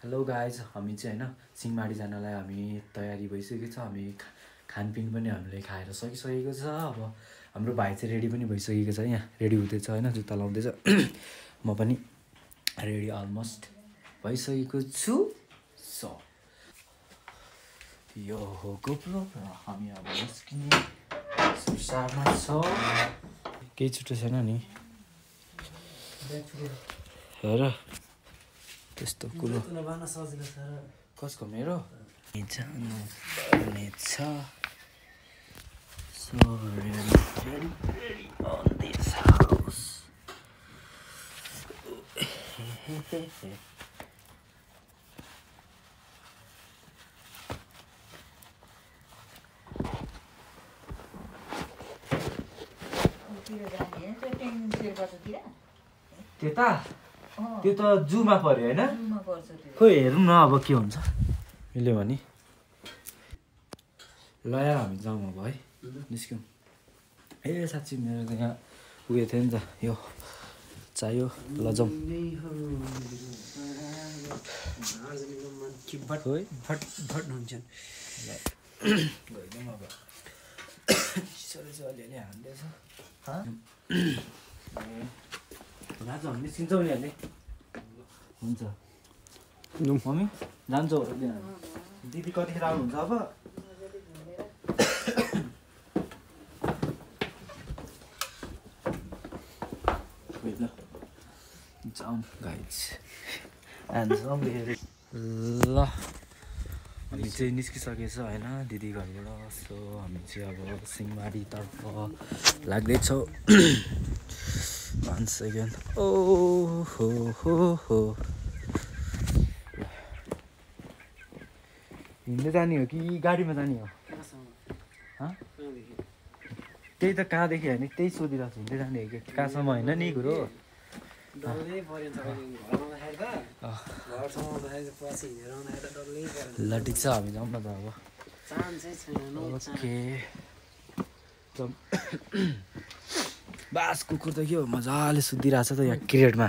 Hello guys, हामी चाहिँ होइन सिंहमारी जानलाई हामी तयारी भइसकेको छ। हामी खानपिन पनि हामीले खाएर सकिसकेको छ। अब हाम्रो भाइ चाहिँ रेडी पनि भइसकेको छ, यहाँ रेडी हुँदैछ होइन, जुत्ता लाउँदैछ। म पनि रेडी अलमोस्ट भइसकेको छु। सो यो हो गोप्रो र हामी अब निस्किने सुरसारमा छौँ। केही छुट्टो छैन नि हेर, त्यस्तो कुरो कसको मेरो जानुपर्ने छ। So ready on this house. त्यता त्यो त जूमा पर्यो होइन, खोइ हेरौँ न अब के हुन्छ। मिल्यो भने ल यार हामी जाउँ अब है, निस्क्यौँ। ए साँच्ची मेरो त यहाँ उयो थियो नि त, यो चाहियो। ल जाउँ। अलिअलि हान्दैछ। दाजु हामी निस्किन्छौँ नि अहिले। हुन्छ मम्मी जान्छौ? दिदी कतिखेर आउनुहुन्छ अब? जाउँ गाइज। ल हामी चाहिँ निस्किसकेछ होइन दिदी घरबाट। सो हामी चाहिँ अब सिंहमारीतर्फ लाग्दैछौँ। 1 सेकेन्ड। ओ हो हिँड्दै जाने हो कि गाडीमा जाने हो? त्यही त कहाँदेखि होइन त्यही सोधिरहेको छु। हिँड्दै जाने हो कि कहाँसम्म होइन नि कुरो। ल ठिक छ, हामी जाउँ न त अब। ओके बास कुकुर त के हो मजाले सुतिरहेछ त यहाँ क्रिएटमा।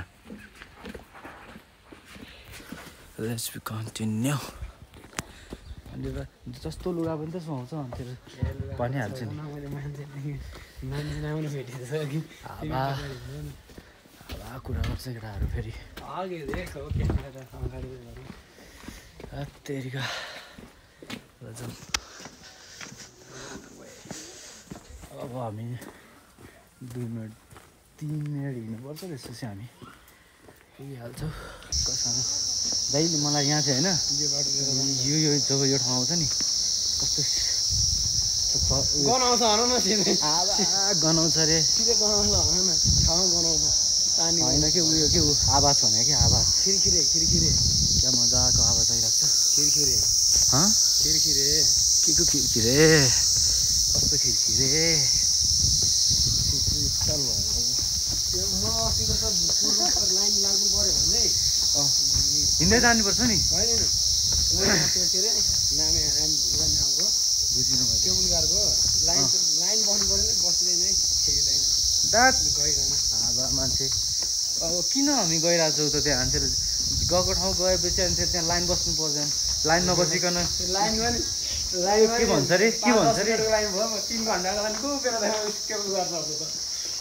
Let's be continue. अनि जस्तो लुगा पनि त सुहाउँछ अन्तिर भनिहाल्छु नि। कुरा गर्छ केटाहरू फेरि। तेरिका अब हामी 2 मिनट 3 मिनट हिँड्नुपर्छ रहेछ चाहिँ हामी पुगिहाल्छौँ। कसमा जहिले मलाई यहाँ चाहिँ होइन यो जब यो ठाउँ आउँछ नि कस्तो गनाउँछ गनाउँछ अरे होइन कि उयो के आवाज भने कि आवाज खिरखिरे क्या मजाको आवाज आइरहेको छ। खिरखिरे के को खिरखिरे कस्तो खिरखिरे हिँड्दै जानुपर्छ नि। बुझिनु मान्छे अब किन हामी गइरहेछौँ त त्यहाँ? मान्छेहरू गएको ठाउँ गएपछि अनि त्यहाँ लाइन बस्नु पर्दैन। लाइन नबसिकन के भन्छ अरे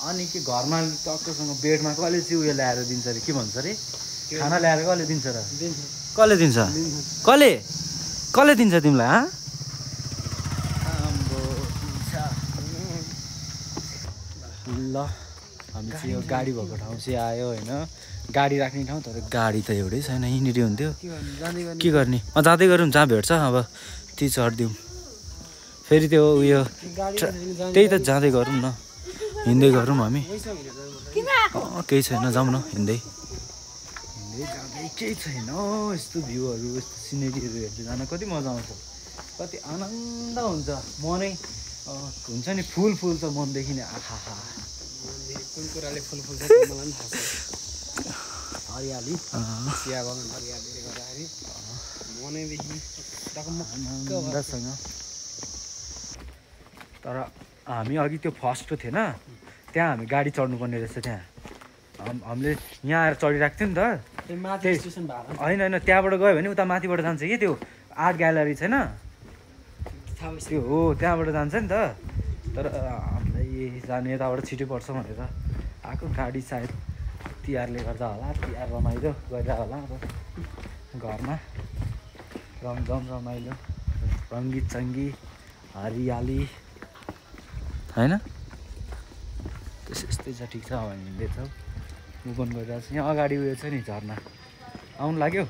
अनि के घरमा टक्कसँग बेडमा कसले चाहिँ उयो ल्याएर दिन्छ अरे? के भन्छ अरे? खाना ल्याएर कसले दिन्छ र? कसले दिन्छ? कसले दिन्छ तिमीलाई? ल हामी चाहिँ यो गाडी भएको ठाउँ चाहिँ आयो होइन, गाडी राख्ने ठाउँ। तर गाडी त एउटै छैन, यहीँनिर हुन्थ्यो। के गर्ने? जाँदै गरौँ, जहाँ भेट्छ अब त्यही चढिदिउँ। फेरि त्यो उयो त्यही त जाँदै गरौँ न, हिँड्दै गरौँ हामी। केही छैन, जाउँ न हिँड्दै जाँदै। केही छैन यस्तो भ्यूहरू यस्तो सिनेरीहरू हेर्दै जान कति मजा आउँछ, कति आनन्द हुन्छ। मनै हुन्छ नि फुल त मनदेखि नै। आहा कुन कुराले फुल फुल्छ मलाई पनि थाहा छ। हरियाली चिया बगान हरियालीले गर्दाखेरि मनैदेखि आनन्दसँग। तर हामी अघि त्यो फर्स्टको थिएन, त्यहाँ हामी गाडी चढ्नुपर्ने रहेछ। त्यहाँ हामीले यहाँ आएर चढिरहेको थियो नि त, होइन त्यहाँबाट गयो भने उता माथिबाट जान्छ कि त्यो आर्ट ग्यालरी छैन त्यो हो त्यहाँबाट जान्छ नि त तर हामीलाई जाने यताबाट छिटो पर्छ भनेर आएको गाडी सायद तिहारले गर्दा होला तिहार रमाइलो गरेर होला अब घरमा रमझम रमाइलो रङ्गी चङ्गी हरियाली होइन त्यस्तै छ ठिक छ अब हामी हिँड्दैछौँ मुभन गरिरहेको छ यहाँ अगाडि उयो छ नि झर्ना आउनु लाग्यो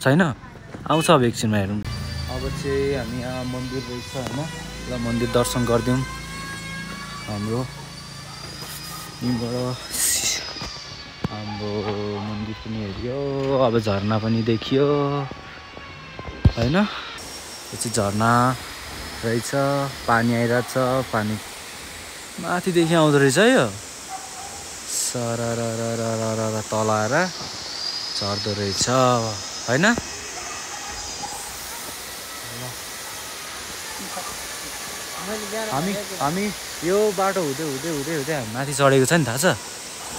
छैन आउँछ अब एकछिनमा हेरौँ अब चाहिँ हामी यहाँ मन्दिर रहेछ होइन ल मन्दिर दर्शन गरिदिउँ हाम्रो यहीँबाट हाम्रो मन्दिर पनि हेऱ्यो अब झर्ना पनि देखियो होइन यो चाहिँ झर्ना रहेछ पानी आइरहेछ पानी माथिदेखि आउँदो रहेछ है यो सरर तल आएर झर्दो रहेछ होइन हामी यो बाटो हुँदै हुँदै हुँदै हुँदै हामी माथि चढेको छ नि थाहा छ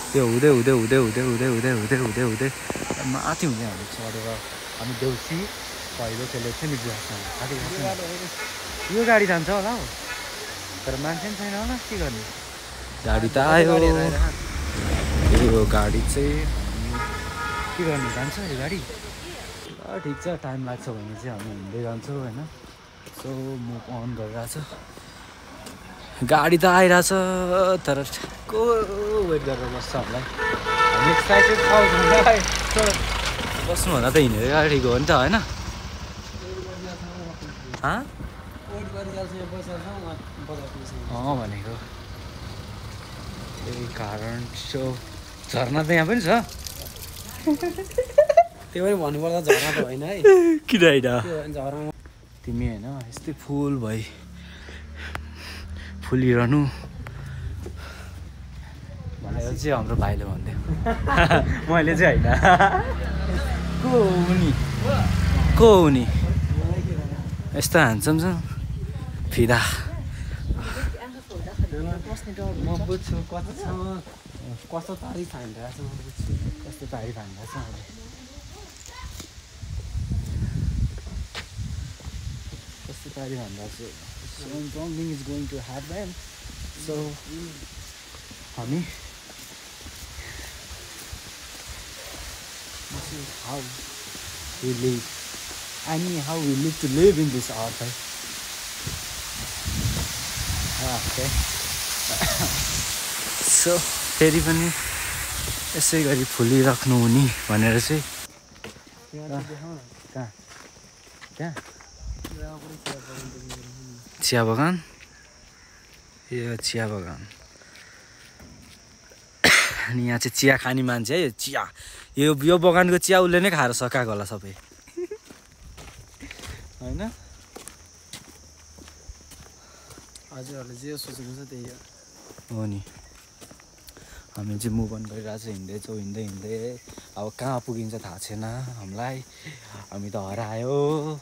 त्यो हुँदै हुँदै हुँदै हुँदै हुँदै हुँदै हुँदै हुँदै हुँदै माथि हुँदै हामी चढेर हामी देउसी पहिलो खेलेको थियो नि बुवासँग यो गाडी जान्छ होला हौ तर मान्छे पनि छैन होला के गर्ने गाडी त आयो यो गाडी चाहिँ के गर्ने जान्छ यो गाडी ल ठिक छ टाइम लाग्छ भने चाहिँ हामी हिँड्दै जान्छौँ होइन सो म अन गरिरहेको छु गाडी त आइरहेछ तर को वेट गरेर बस्छ हामीलाई हामी एक्साइटेड छौँ बस्नुभन्दा त हिँडेर गाडी गयो नि त होइन भनेको त्यही कारण सो झर्ना त यहाँ पनि छ त्यो पनि भन्नुपर्दा झर्ना त होइन है किन होइन तिमी होइन यस्तै फुल भई फुलिरहनु भनेर चाहिँ हाम्रो भाइले भन्थ्यो मैले चाहिँ होइन को हुने यस्तो ह्यान्डसम छ फिदा म बुझ्छु कस्तो तारिफ हानिरहेको छ म बुझ्छु कस्तो तारिफ हानिरहेको छ अहिले कस्तो तारिफ हानिरहेको छ something is going to happen so हामी this is how we live I mean how we live to live in this earth okay so फेरि पनि यसै गरी फुलिराख्नु हुने भनेर चाहिँ त्यहाँ चिया बगान यो चिया बगान अनि यहाँ चाहिँ चिया खाने मान्छे है चिया यो बगानको चिया उसले नै खाएर सकाएको होला सबै होइन हजुरहरूले जे सोचेको छ त्यही हो नि हामी चाहिँ मुभ अन गरिरहेको छ हिँड्दैछौँ हिँड्दै हिँड्दै अब कहाँ पुगिन्छ थाहा छैन हामीलाई हामी त हरायो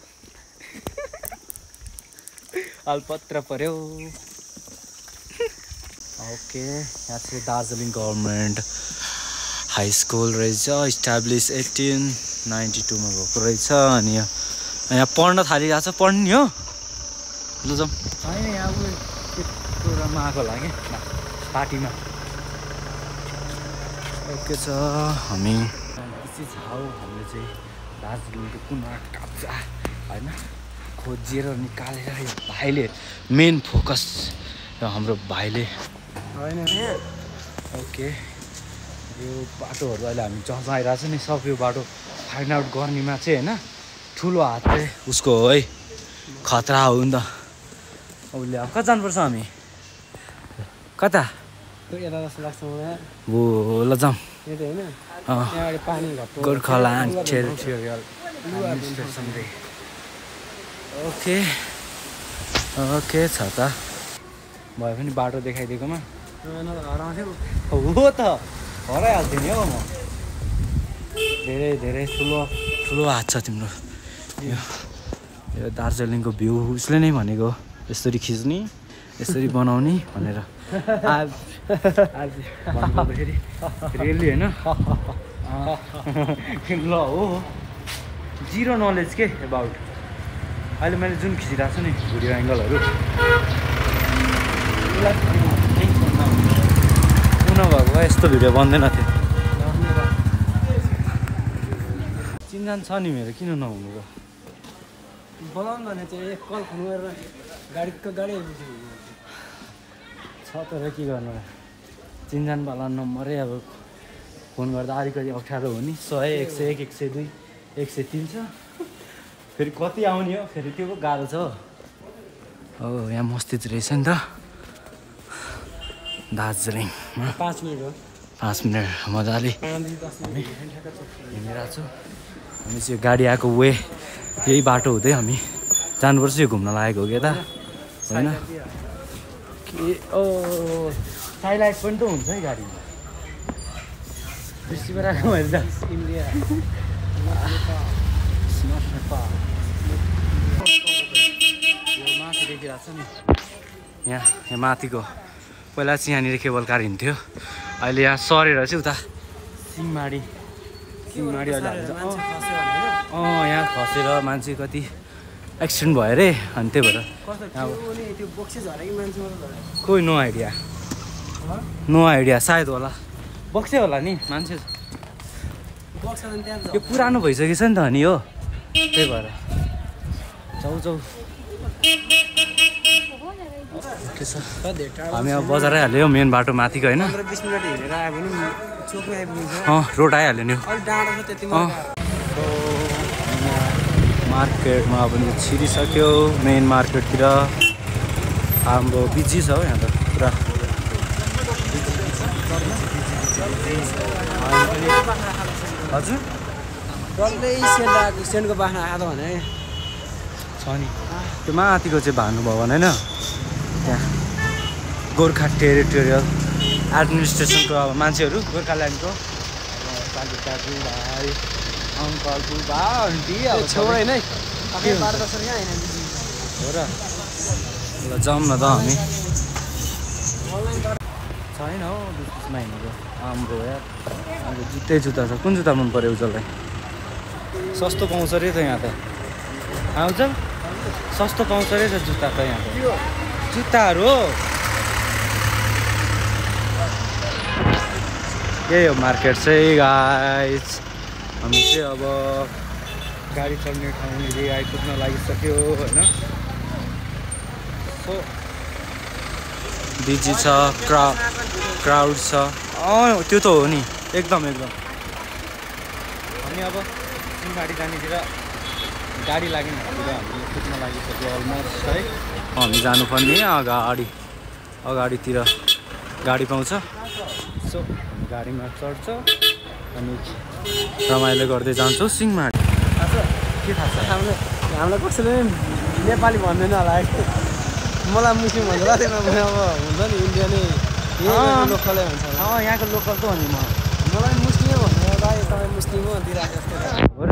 अलपत्र पर्यो ओके यहाँ चाहिँ दार्जिलिङ गभर्मेन्ट हाई स्कुल रहेछ इस्टाब्लिस 1892 मा भएको रहेछ अनि यहाँ पढ्न थालिरहेको छ पढ्ने हो ल जाउँ छैन यहाँ प्रोग्राममा आएको होला कि पार्टीमा ओके छ हामी हामीले चाहिँ दार्जिलिङको कुना काप्चा होइन खोजेर निकालेर यो भाइले मेन फोकस हाम्रो भाइले होइन ओके यो बाटोहरू अहिले हामी जहाँ आइरहेको छ नि सब यो बाटो फाइन्ड आउट गर्नेमा चाहिँ होइन ठुलो हात चाहिँ उसको हो है खतरा हो नि त उसले अब कता जानुपर्छ हामी कता यता जस्तो लाग्छ मलाई हो ल जाउँ यो त होइन यहाँबाट पानी घट्छ Gorkhaland territorial administration day okay okay छ त भए पनि बाटो देखाइदिएकोमा हराउँथ्यो हो त हराइहाल्थ्यो नि हौ म धेरै धेरै ठुलो हात छ तिम्रो यो दार्जिलिङको भ्यू उसले नै भनेको यसरी खिच्ने यसरी बनाउने भनेर आज भन्नुपर्दाखेरि रियली होइन ल हो जिरो नलेज के एबाउट अहिले मैले जुन खिचिरहेको छु नि भिडियो एङ्गलहरू नभएको भए यस्तो भिडियो बन्दैन थियो चिनजान छ नि मेरो किन नहुनु र बोलाउनु भने चाहिँ एक कल फोन गरेर गाडी छ तर के गर्नु चिनजानवाला नम्बरै अब फोन गर्दा अलिकति अप्ठ्यारो हो नि 100 101 102 103 छ फेरि कति आउने हो फेरि त्यो पो गाह्रो छ हो यहाँ मस्जिद रहेछ नि त दार्जिलिङमा 5 मिनट हो 5 मिनट मजाले हिँडिरहेको छु हामी चाहिँ गाडी आएको वे यही बाटो हुँदै हामी जानुपर्छ यो घुम्न लागेको हो क्या त होइन के ओ साइलाइट पनि त हुन्छ है गाडीमा बिस्तीमा राख्नु मैले त इन्डिया माथि देखिरहेको छ नि यहाँ माथिको पहिला चाहिँ यहाँनिर केबल कार हिँड्थ्यो अहिले यहाँ सरेर चाहिँ उता सिङमाडी अहिले यहाँ खसेर मान्छे कति एक्सिडेन्ट भयो अरे अनि त्यही भएर कोही नो आइडिया सायद होला बक्सै होला नि मान्छे यो पुरानो भइसकेछ नि त अनि हो त्यही भएर जाउ के छ हामी अब बजारै हाल्यो मेन बाटो माथिको होइन 15-20 मिनट हिँडेर आयो भने चोकमै आइपुग्छ रोड आइहाल्यो नि अलि डाँडो छ त्यति मार्केटमा पनि छिरिसक्यो मेन मार्केटतिर हाम्रो बिजी छ हौ यहाँ त पुरा हजुर डल्लै सेन्टको बाख्रा आएको भने छ नि त्यो माथिको चाहिँ भानुभवन होइन त्यहाँ गोर्खा टेरिटोरियल एडमिनिस्ट्रेसनको अब मान्छेहरू गोर्खाल्यान्डको दाजु भाइ अङ्कल बुबा आन्टी अब छेउडै नै हो र ल जाउँ न त हामी छैन हौ बिचमा हिँडेको हाम्रो यार अब जुत्ता छ कुन जुत्ता मन पऱ्यो उजललाई सस्तो पाउँछ अरे त यहाँ त आउँछ सस्तो पाउँछ अरे त जुत्ता त यहाँ त जुत्ताहरू हो यही हो मार्केट चाहिँ गाइस हामी चाहिँ अब गाडी चढ्ने ठाउँनिर आइपुग्न लागिसक्यो होइन सो बिजी छ क्राउड छ त्यो त हो नि एकदम हामी अब सिङमाडी जानेतिर गाडी लाग्ने ठाउँतिर हामी पुग्न लागिसक्यो अलमोस्ट है हामी जानुपर्ने अगाडितिर गाडी पाउँछ सो हामी गाडीमा चढ्छ अनि रमाइलो गर्दै जान्छौँ सिङमाडी के थाहा छ हामीलाई कसैले नेपाली भन्दैन होला है मलाई मुस्लिम भन्छ अब हुन्छ नि इन्डिया नै लोकलै भन्छ यहाँको लोकल त हो नि मलाई मुस्लिमै भन्नु दाइ तपाईँ मुस्लिम हो दिइरहेको जस्तो हो र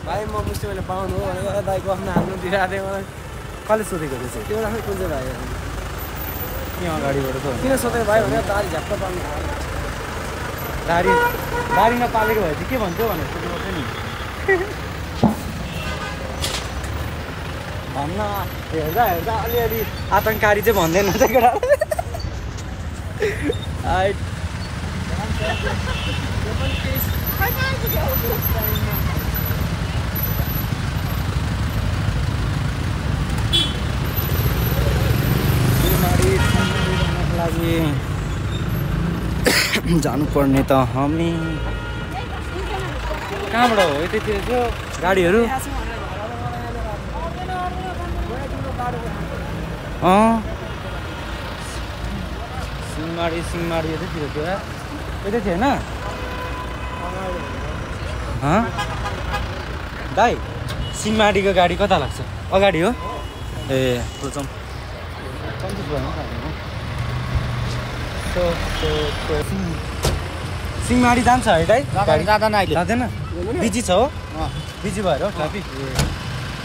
भाइ म मुस्लिम अहिले पाउनु हो भनेर दाइ गफ्न हाल्नु दिइरहेको थिएँ मलाई कसले सोधेको रहेछ त्यो राख्नु कुन चाहिँ भाइ यहाँ अगाडिबाट त किन सोधेको भाइ भनेर दारी झ्याप्प पाउनु दारी नपालेको भए चाहिँ के भन्थ्यो भनेर सोध्नुपर्छ नि भन्न हेर्दा अलिअलि आतङ्ककारी चाहिँ भन्दैन चाहिँ केटा लागि जानुपर्ने त हामी कहाँबाट हो यतैतिर थियो गाडीहरू सिङमाडी यतैतिर थियो यतै थियो होइन दाइ सिङमाडीको गाडी कता लाग्छ अगाडि हो ए सोचौँ कन्फ्युज भयो सिङमाडी जान्छ है दाइ जाँदैन अहिले जाँदैन बिजी छ हो बिजी भएर हो ट्राफिक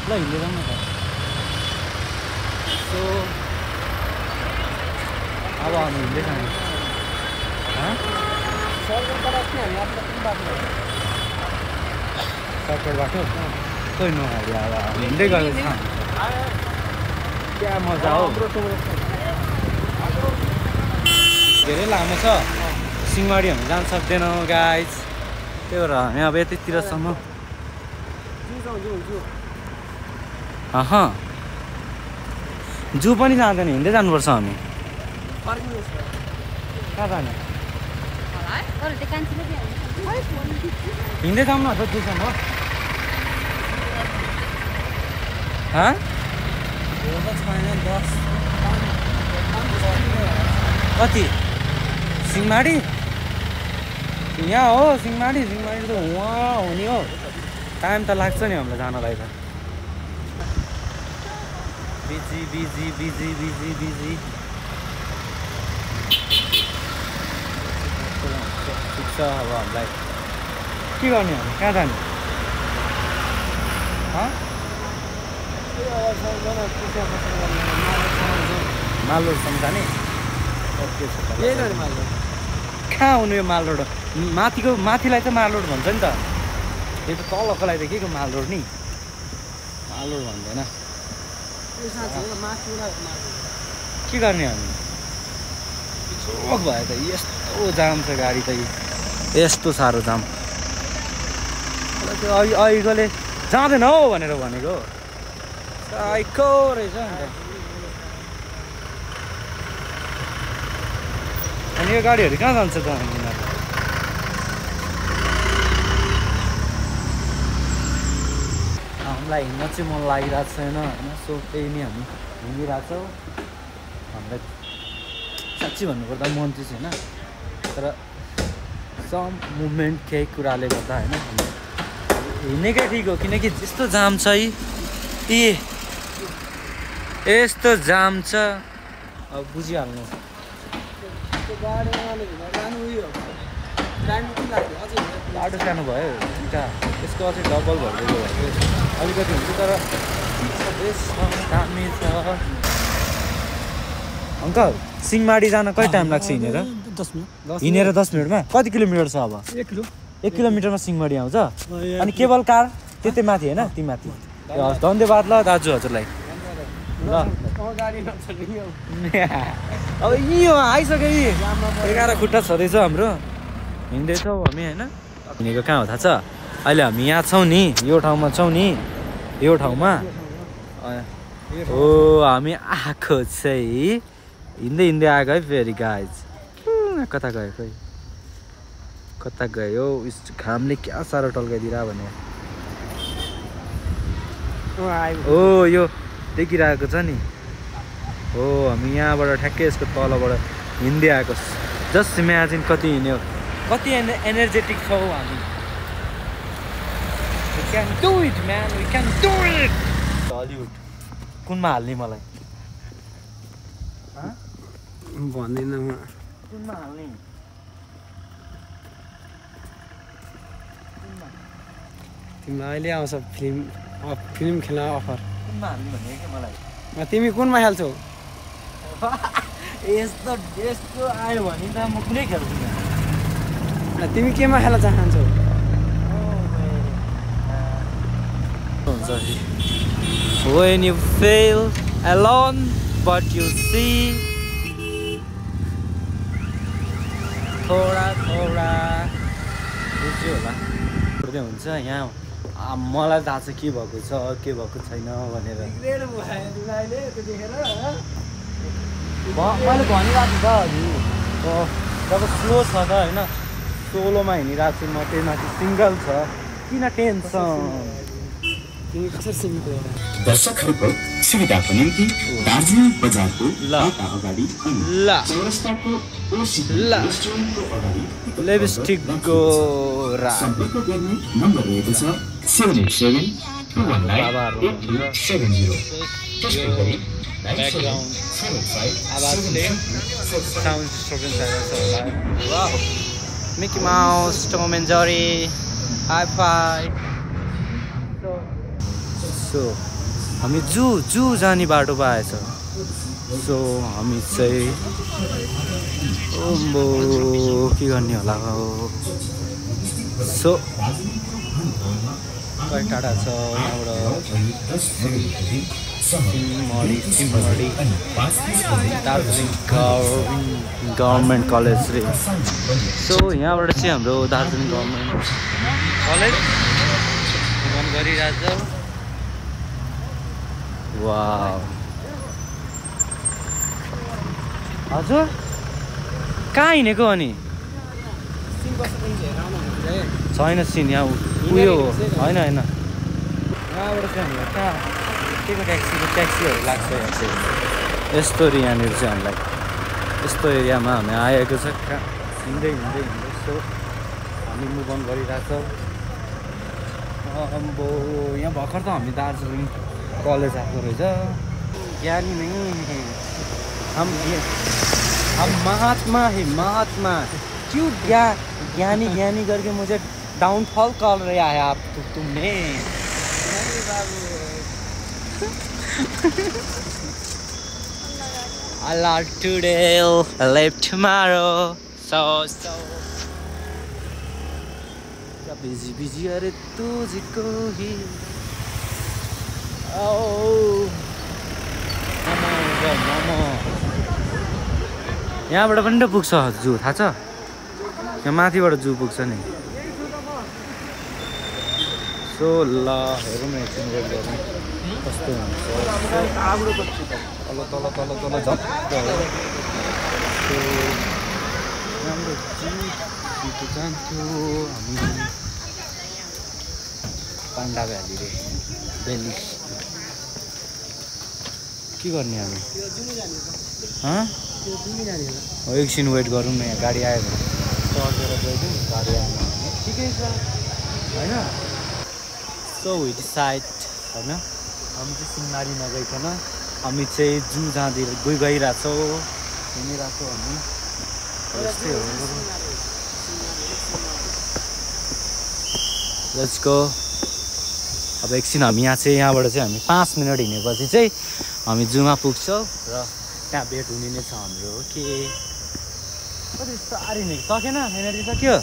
ल हिँड्दै जाउँ न त सो अब हामी हिँड्दै जाने सर्टकट बाटो कोही नहाल्यो अब हिँड्दै गर्दैछ क्या मजा हो धेरै लामो छ सिंहमारी हामी जान सक्दैनौँ गाइज त्यही भएर हामी अब यतैतिरसम्म जू पनि जाँदैन हिँड्दै जानुपर्छ हामी कहाँ जाने हिँड्दै जाउँ न त जूसम्म कति सिंहमारी यहाँ हो सिंहमारी त उहाँ हो नि हो टाइम त लाग्छ नि हामीलाई जानलाई त busy busy busy busy busy ठिक छ अब हामीलाई के गर्ने हामी कहाँ जाने मालरोडसम्म जाने कहाँ हुनु यो माल रोड माथिलाई चाहिँ माल रोड भन्छ नि त यो त तलकोलाई त के को माल रोड नि माल रोड भन्दैन के गर्ने हामी चोक भयो त यस्तो जाम छ गाडी त यस्तो साह्रो जाम अहिलेले जाँदैन हौ भनेर भनेको साइको रहेछ अनि यो गाडीहरू कहाँ जान्छ त हामीलाई हिँड्न चाहिँ मन लागिरहेको छैन होइन सो त्यही नै हामी हिँडिरहेको छौँ हामीलाई साँच्ची भन्नुपर्दा मन चाहिँ छैन तर सम मुभमेन्ट केही कुराले गर्दा होइन हिँडेकै ठिक हो किनकि यस्तो जाम छ यस्तो जाम छ अब बुझिहाल्नु बाटो सानो भयो दुइटा यसको अझै डबल भइदिएको भयो अलिकति हुन्छ तर दामी छ अङ्कल सिंहमारी जान कति टाइम लाग्छ हिँडेर 10 मिनटमा कति किलोमिटर छ अब 1 किलोमिटरमा सिंहमारी आउँछ अनि केवल कार त्यतै माथि होइन ती माथि हस् धन्यवाद ल दाजु हजुरलाई ल अब यो आइसक्यो 11 खुट्टा छँदैछ हाम्रो हिँड्दैछौँ हामी होइन हिँडेको कहाँ हो थाहा छ अहिले हामी यहाँ छौँ नि यो ठाउँमा छौँ नि यो ठाउँमा हो हामी आएको चाहिँ हिँड्दै हिँड्दै आएको है फेरि गाइज कता गयो खोइ कता गयो घामले क्या साह्रो टल्काइदिएर भने हो यो देखिरहेको छ नि हो हामी यहाँबाट ठ्याक्कै यसको तलबाट हिँड्दै आएको जस्ट इमेजिन कति हिँड्यो कति एनर्जेटिक छौँ हामी We can do it man, we can do it! Hollywood कुनमा हाल्ने मलाई भन्दैन म कुनमा हाल्ने तिमीलाई अहिले आउँछ फिल्म खेल्न अफर कुनमा हाल्ने भने कि मलाई तिमी कुनमा खेल्छौ यस्तो आयो भने त म कुनै खेल्छु तिमी केमा खेल्न चाहन्छौ When you feel alone but you see थोडा बुझ्यो होला हुन्छ यहाँ मलाई थाहा छ के भएको छ के भएको छैन भनेर मैले भनिरहेको छु त हजुर जब स्लो छ त होइन सोलोमा हिँडिरहेको छु म त्यही माथि सिङ्गल छ किन टेन्सन दर्शकहरूको सुविधाको निम्ति दार्जिलिङ बजारको अगाडि लिपस्टिक गोरा सम्पर्क गर्ने नम्बर रहेको छ 787-219-8270 त्यसै गरी Mickey Mouse Tom and Jerry hi fi so हामी जू जाने बाटो पाएछ सो हामी चाहिँ ओम्बो के गर्ने होला हो। सो कति टाढा छ यहाँबाट सिमडी दार्जिलिङ गभर्मेन्ट कलेज रे। सो यहाँबाट चाहिँ हाम्रो दार्जिलिङ गभर्मेन्ट कलेज भ्रमण गरिरहेछ। वाउ हजुर कहाँ हिँडेको अनि छैन सिन यहाँ उयो होइन होइन यहाँबाट चाहिँ हामीलाई कहाँ के को ट्याक्सीहरू लाग्छ यहाँ चाहिँ यस्तो यहाँनिर चाहिँ हामीलाई यस्तो एरियामा हामी आएको छ। कहाँ हिँड्दै सो हामी मुभ अन गरिरहेछौँ। अब यहाँ भर्खर त हामी दार्जिलिङ कलेज आएको रहेछ। ज्ञानी नै हम महात्मा है महात्मा क्यों ज्ञानी करके मुझे डाउनफॉल कर रहा है आप तुमने। I love today, I live tomorrow, so busy अरे तुझको ही मोमो यहाँबाट पनि त पुग्छ जू थाहा छ यहाँ माथिबाट जू पुग्छ नि। सो ल हेरौँ न एकछिन वेट गरौँ कस्तो हुन्छ। तल झट्ट राम्रो जू जान्थ्यो हामी पाण्डा भ्याली रे बेली के गर्ने हामी एकछिन वेट गरौँ न। यहाँ गाडी आयो भने चढेर गइदिउँ गाडी आएन भने ठिकै छ होइन। सो विथ साइड होइन हामी चाहिँ सिंहमारी नगइकन हामी चाहिँ जू जाँदै गइरहेछौँ हिँडिरहेछौँ हामी यस्तै हो। Let's go. अब एकछिन हामी यहाँ चाहिँ यहाँबाट चाहिँ हामी 5 मिनट हिँडेपछि चाहिँ हामी जूमा पुग्छौँ र त्यहाँ भेट हुने नै छ हाम्रो। के कति साह्रै नै सकेन एनर्जी सक्यो।